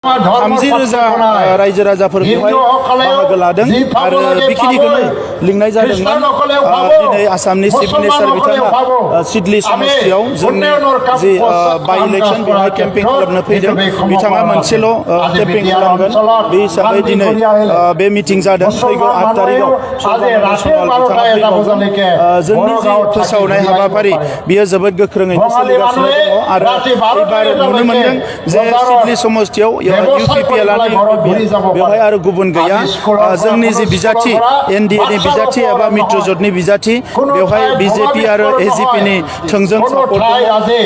30,000 रायजो राजाफोर बेवहाय बाहागो लादों आरो बेखिनिखौनो लिंनाय जादोंमोन दिनै आसामनि चिफ मिनिस्टार बिथाङा सिडली समष्टियाव जोंनि जि बाइ इलेक्शन बेवहाय केम्पेइन खालामनो फैदों बिथाङा मोनसेल' केम्पेइन खालामगोन बे हिसाबै दिनै बे मिटिं जादों फैगौ 8 तारिखआव बिथाङा फैबावगोन जोंनि जि फोसावनाय हाबाफारि बियो जोबोद गोख्रोङैनो सोलिगासिनो दङ आरो एबार नुनो मोनदों जे सिडली समष्टियाव बेवहाय आरो गुबुन गैया जोंनि जि बिजाथि एनडिए नि बिजाथि एबा मित्रजोटनि बिजाथि बेवहाय बिजेपि आरो एजिपि नि थोंजों सापर्ट दङ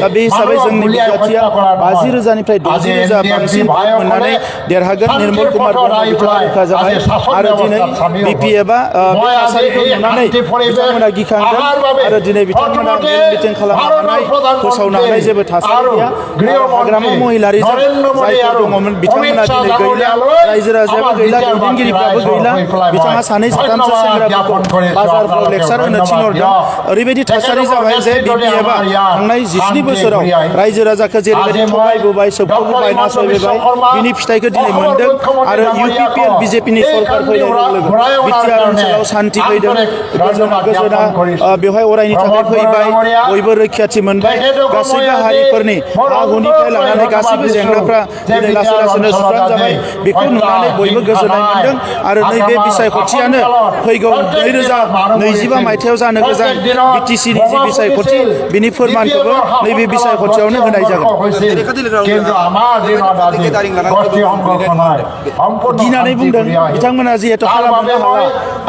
दा बे हिसाबै जोंनि बिजाथिया 50,000 निफ्राय 60,000 बांसिन मोननानै देरहागोन निर्मल कुमार ब्रह्म बिथाङा रोखा जाबाय आरो दिनै बिपि एबा बे थासारिखौ नुनानै बिथांमोना गिखांदों आरो दिनै बिथांमोना मिटिं खालामनो हानाय फोसावनो हानाय जेबो थासारि गैया हाग्रामा महिलारिजों जायफोर दङमोन बिथांमोना दिनै गैला रायजो राजायाबो गैला दैदेनगिरिफ्राबो गैला बिथाङा सानै साथामसो सेंग्राफोरखौ बाजारफ्राव लेक्सार होनो थिनहरदों ओरैबायदि थासारि जाबाय जे बिपि एबा थांनाय 17 बोसोराव रायजो राजाखौ जेरैबायदि थगायबोबाय सोबख'बोबाय नासयबोबाय बिनि फिथाइखौ दिनै मोनदों आरो इउपिपिएल बिजेपिनि सरकार फैनाय लोगो लोगो बिटिआर ओनसोलाव सान्थि फैदों गोजोना बेवहाय अरायनि थाखाय फैबाय बयबो रैखाथि मोनबाय गासैबो हारिफोरनि हा हुनिफ्राय लानानै गासैबो जेंनाफ्रा दिनै लासै लासैनो सुस्रांजाबाय बेखौ नुनानै बयबो गोजोननाय मोनदों आरो नैबे बिसायख'थियानो फैगौ 2025 मायथाइयाव जानो गोनां बिटिसिनि जि बिसायख'थि बिनि फोरमानखौबो नैबे बिसायख'थियावनो होनाय जागोन गिनानै बुंदों बिथांमोना जिहेतु खालामनो हाला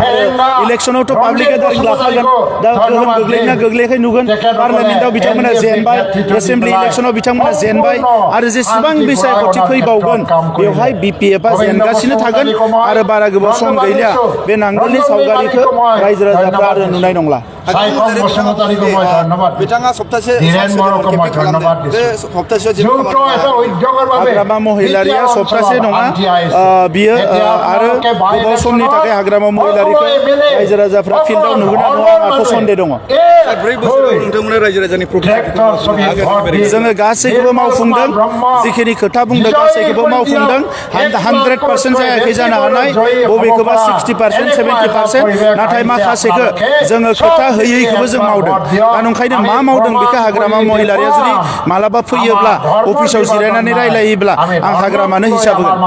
आरो इलेक्सनावथ' पाब्लिक गेदारिं लाखागोन दा गोहोम गोग्लैना गोग्लैयाखै नुगोन पार्लियामेन्टआव बिथांमोना जेनबाय एसेम्बलि इलेक्सनाव बिथांमोना जेनबाय आरो जेसेबां बिसायख'थि फैबावगोन बेवहाय बिपिएफआ जेनगासिनो थागोन आरो बारा गोबाव सम गैलिया बे नांगोलनि सावगारिखौ रायजो राजाफ्रा आरो नुनाय नंला बिथाङा सप्तासे हाग्रामा महिलारिया सप्तासे नङा बियो आरो गोबाव समनि थाखाय हाग्रामा महिलारिखौ रायजो राजाफ्रा फिल्डआव नुगोन ना नङा आंहाथ' सन्देह दङ 4 बोसोराव नोंथांमोना रायजो राजानि जोङो गासैखौबो मावफुंदों जिखिनि खोथा बुंदों गासैखौबो मावफुंदों 100% जायाखै जानो हानाय बबेखौबा 60% 70% नाथाय माखासेखौ जोङो खोथा होयैखौबो जों मावदों दा नंखायनो मा मावदों बेखौ हाग्रामा महिलारिया जुदि मालाबा फैयोब्ला अफिसाव जिरायनानै रायलायोब्ला आं हाग्रामानो हिसाब होगोन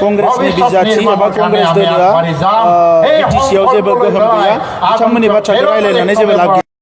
कंग्रेसनि बिजाथि एबा कंग्रेस दोलोआ बिटिसिआव जेबो गोहोम गैया बिथांमोननि बाथ्राखौ रायलायनानै जेबो लाब गैया